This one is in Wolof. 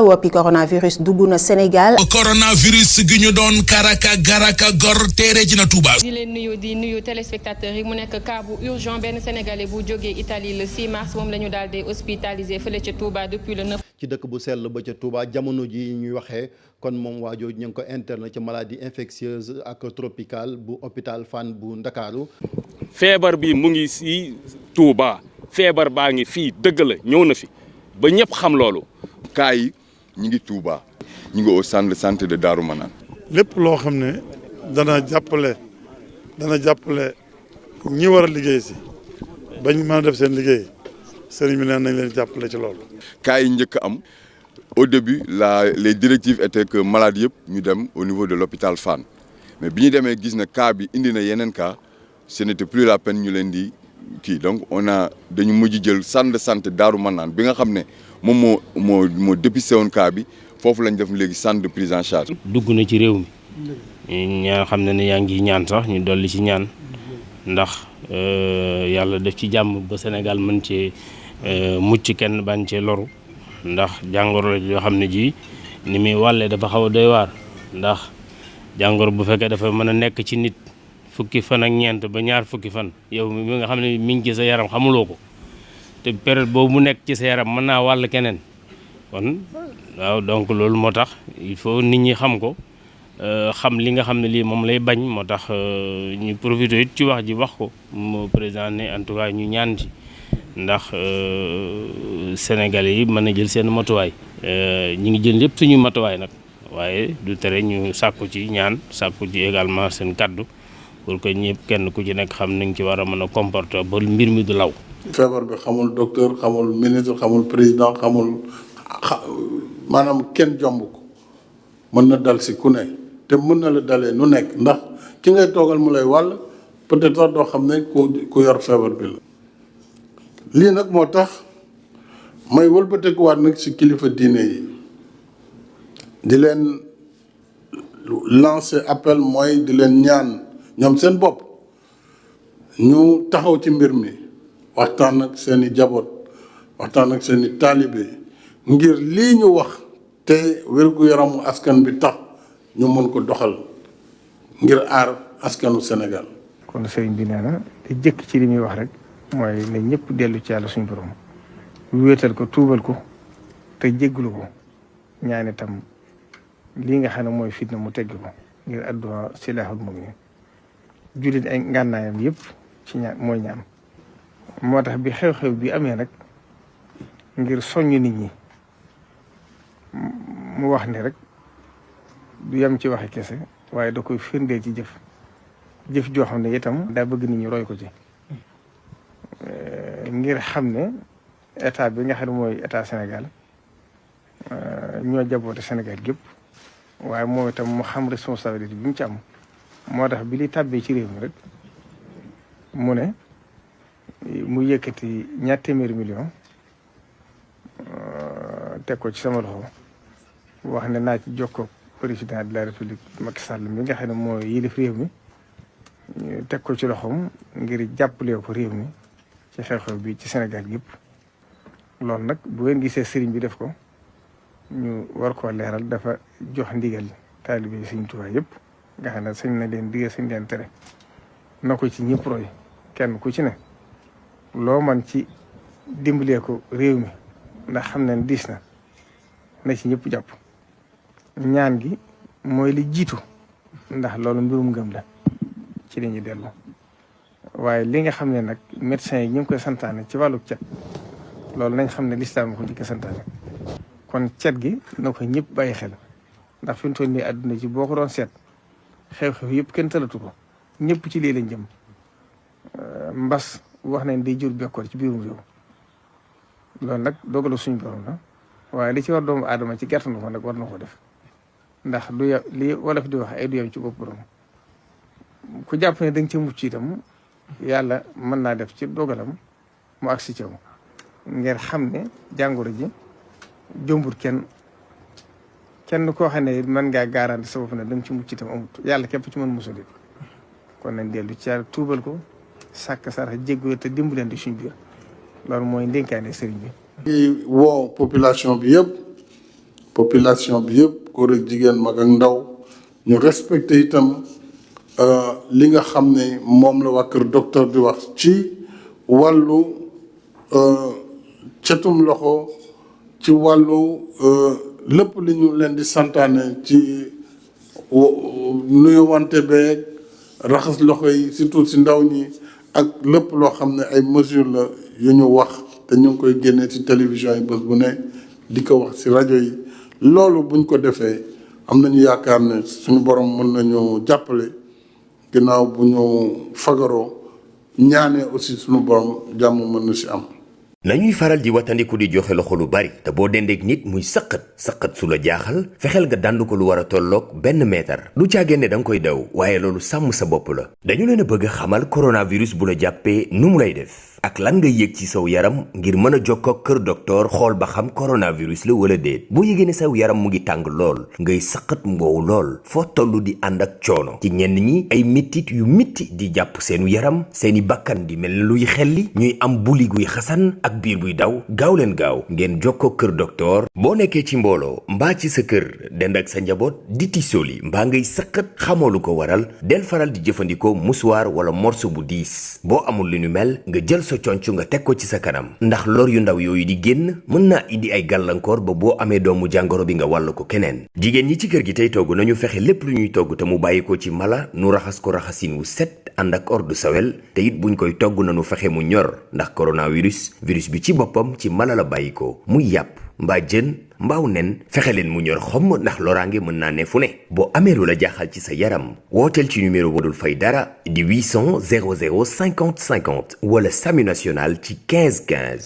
woppi coronavirus dugg na Sénégal. coronavirus gi ñu doon karaka garaka gor téere ji na Touba. di leen di nuyu téléspectateurs yi mu nekk cas bu urgent benn sénégalais bu jógee Italie le 6 mars moom la ñu daal di hospitalisé fële ca Touba depuis le 9. ci dëkk bu sell ba ca Touba jamono ji ñuy waxee kon moom waajoo ñu ngi ko interne ci maladie infectieuse ak tropicale bu hôpital Fann bu Ndakaaru. feebar bi mu ngi si Touba feebar baa ngi fii dëgg la ñëw na fi ba ñëpp xam loolu. cas yi ñu ngi Touba ñu ngi au centre de santé de Darou Manane. lépp loo xam ne dana jàppale ñi war a liggéey si bañ mën a def seen liggéey sëriñ bi neen nañ leen jàppale ci loolu. cas yi njëkk am au début les directives étaient que malade yëpp ñu dem au niveau de l'hôpital Fann mais bi ñu demee gis na cas bi indi na yeneen cas ce n'était plus la peine ñu leen di kii donc dañu mujj jël centre de santé Darou Manane bi nga xam ne moom moo dépisté woon cas bi foofu lañ def léegi centre de prise en charge. dugg na ci réew mi ñaa xam ne yaa ngi ñaan sax ñu dolli ci ñaan ndax yàlla def ci jàmm ba Sénégal mën cee mucc kenn bañ cee loru ndax jàngoro la yoo xam ne ji ni muy wàllee dafa xaw a doy waar ndax jàngoro bu fekkee dafa mën a nekk ci nit fukki fan ak ñeent ba ñaar fukki fan yow mi nga xam ne mi ngi ci sa yaram xamuloo ko te période boobu mu nekk ci sa yaram mën naa wàll keneen kon waaw donc loolu moo tax il faut nit ñi xam ko xam li nga xam ne lii moom lay bañ moo tax ñu profité it ci wax ji wax ko mu président ne en tout cas ñu ñaan ci ndax Sénégalais yi mën a jël seen matuwaay ñi ngi jël lépp suñu matuwaay nag waaye du tere ñu sàkku ci ñaan sàkku ci également seen kaddu pour que ñëpp kenn ku ci nekk xam nañ ci war a mën a comporter ba mbir mi du law. feebar bi xamul docteur xamul ministre xamul président maanaam kenn jomb ko mën na dal si ku ne te mën na la dalee nu nekk ndax ki ngay toogal mu lay wàll peut-être sax doo xam ne ku yor feebar bi la. lii nag moo tax may wëlbatikuwaat nag si kilifa diine yi di leen lancer appel mooy di leen ñaan ñoom seen bopp ñu taxaw ci mbir mi. waxtaan ak seen i jaboot waxtaan ak seen i taalibe ngir lii ñu wax te wér-gu-yaramu askan bi tax ñu mën ko doxal ngir aar askanu Sénégal. kon sëriñ bi nee na te jëkk ci li muy wax rek mooy ne ñëpp dellu ci yàlla suñu borom wéetal ko tuubal ko te jégglu ko ñaan itam lii nga xam ne mooy fitna mu tegg ko ngir adduha silaaxul mu'min jullit ay ngànnaayam yëpp ci ñaan mooy ñaan. moo tax bi xew-xew bi amee nag ngir soññ nit ñi mu wax ne rek du yem ci waxe kese waaye da koy firndeel ci jëf joo xam ne itam daa bëgg nit ñi roy ko ci ngir xam ne état bi nga xam ne mooy état Sénégal ñoo jaboote Sénégal gépp waaye moo itam mu xam responsabilité bi mu ci am moo tax bi li tàbbee ci réew mi rek mu ne mu yëkkati ñaar téeméeri million teg ko ci sama loxo wax ne naa ci jokkoo président de la république Macky Sall mi nga xam ne mooy yilif réew mi teg ko ci loxoom ngir jàppale ko réew mi ci xew-xew bi ci Sénégal yëpp. loolu nag bu ngeen gisee sëriñ bi def ko ñu war koo leeral dafa jox ndigal taalibe Sëriñ Tuubaa yëpp nga xam ne sañ na leen digal sañ leen tere na ko ci ñëpp roy kenn ku ci ne. loo man ci dimbalee ko réew mi ndax xam ne diis na ci ñëpp jàpp ñaan gi mooy li jiitu ndax loolu mbirum ngëm la ci li ñuy dellu waaye li nga xam ne nag médecins yi ñu ngi koy santaane ci wàllu cet loolu nañ xam ne lislaam ko jëkk santaane kon cet gi na ko ñëpp bàyyi xel ndax fi mu toll nii àdduna ci boo ko doon seet xew-xew yëpp kenn talatu ko ñëpp ci lii lañ jëm mbas wax nañ day jur bekkoor ci biirum réew loolu nag dogalu suñu borom la waaye li ci war doomu aadama ci gerte na ko nag war na ko def ndax du ya li wolof di wax ay du yam ci bopp borom ku jàpp ne da nga ci mucc itam yàlla mën naa def ci dogalam mu agsi ci yow ngeen xam ne jàngoro ji jombut kenn koo xam ne mën ngaa garanti sa bopp ne da nga ci mucc itam amut yàlla képp ci mën musal it kon nañ dellu ci yàlla tuubal ko sàkk sarax jéggoo te dimbaleen di suñ biir loolu mooy ndénkaane sëriñ bi. di woo population bi yëpp population bi yëpp góor ak jigéen mag ak ndaw ñu respecté itam li nga xam ne moom la waa kër docteur di wax ci wàllu cetum loxo ci wàllu lépp li ñu leen di santaane ci nuyuwante beeg raxas loxo yi surtout si ndaw ñi ak lépp loo xam ne ay mesures la yu ñu wax te ñu ngi koy génnee ci télévision yi bés bu ne di ko wax ci rajo yi loolu buñ ko defee am nañu yaakaar ne suñu borom mën nañu jàppale ginnaaw bu ñu fagaroo ñaanee aussi suñu borom jàmm mën na ci am. nañuy faral di watandiku di joxe loxo lu bari te boo dendeek nit muy sëqat su la jaaxal fexeel nga dànd ko lu war a tolloog 1 mètre du caagéen ne da nga koy daw waaye loolu sàmm sa bopp la dañu leen a bëgg a xamal coronavirus bu la jàppee nu mu lay def ak lan nga yëg ci saw yaram ngir mën a jokkoo ak kër docteur xool ba xam coronavirus la wala déet boo yëgee ne saw yaram mu ngi tàng lool ngay sëqat mboowu lool foo toll di ànd ak coono ci ñenn ñi ay mettit yu mitti di jàpp seenu yaram seeni bakkan di mel ne luy xelli ñuy am buli guy xasan ak biir buy daw gaaw leen gaaw ngeen jokkoo kër docteur boo nekkee ci mbooloo mbaa ci sa kër dend ak sa njaboot di tisoli mbaa ngay sëqat xamoo lu ko waral del faral di jëfandikoo musuwaar wala morso bu diis boo amul li nu mel nga jël sa conc nga teg ko ci sa kanam ndax lor yu ndaw yooyu di génn mën naa indi ay gàllankoor ba boo amee doomu jàngoro bi nga wàll ko keneen jigéen ñi ci kër gi tey togg nañu fexe lépp lu ñuy togg te mu bàyyi ko ci mala nu raxas ko raxasin wu set ànd ak ordre sawel te it buñ koy togg nañu fexe mu ñor ndax coronavirus virus bi ci boppam ci mala la bàyyi ko muy yàpp mbaa jën mbaaw nen fexe leen mu ñor xomm ndax loraange mën naa ne fu ne boo amee lu la jaaxal ci sa yaram wooteel ci numéro bu dul fay dara di 800 00 50 50 wala SAMU national ci 15 15